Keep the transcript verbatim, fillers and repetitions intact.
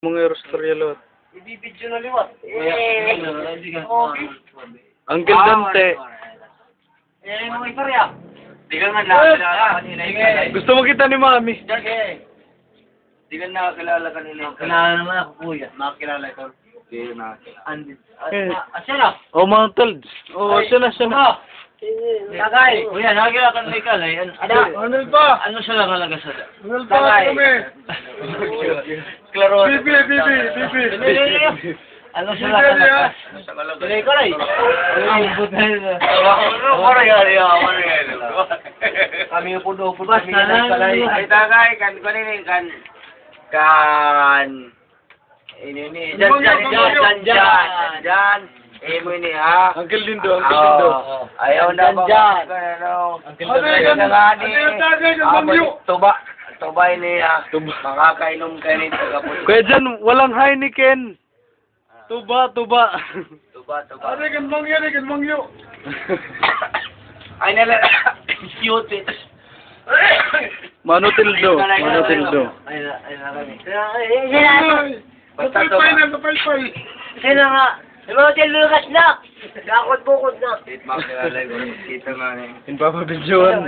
Mga istorya liwat. Ibibidyo na liwat. Eh. Okay. Uncle Dante. Eh, mga istorya. Di ka nga nakilala kanina. Gusto mo kita ni Mami? Sige. Di ka nakilala kanina. Kilala naman ako, kuya. Nakilala ito. Hindi nakilala. Andi-, ah, ah, siya na. Oh, mga tol. Oh, siya na, siya na. Tagay. Kuya, nakilala ka ni Kalay. Ano, ano pa? Ano siya lang talaga sa Tagay. Kami. Klaro. Bibi, bibi, bibi. Ano sila talaga? Pili ko rin. Ano ang buta nila? Ano, ano, ano, ano, ano? Kami upod-upod kami na lang. Ay, tagay, kan, kan, ini, kan, kan, ini, ini, dyan, dyan, dyan, dyan, dyan. Eh, mo ini, ha? Uncle Lindo, Uncle Lindo. Ayaw na ba, ano? Uncle Lindo. Ano, tagay, kan, mangyo. Tuba, tuba ini, ha? Tuba. Makakainom ka rin, tagapon. Kuya Jan, walang Heineken. Tuba, tuba. Tuba, tuba. Ano, kan mangyo, ano, kan mangyo? Ay, nala-, cute, eh. Mano Tildo, Mano Tildo. Ay, na, ay, na, kami. Ay, ay, ay, ay. Basta tuba. Kapaypay na, kapaypay. Sino nga? Mano Tildo, Lukas na. Dakot bukod na. Wait, makilala ko. Kita nga, eh. Ginpapabidyohan.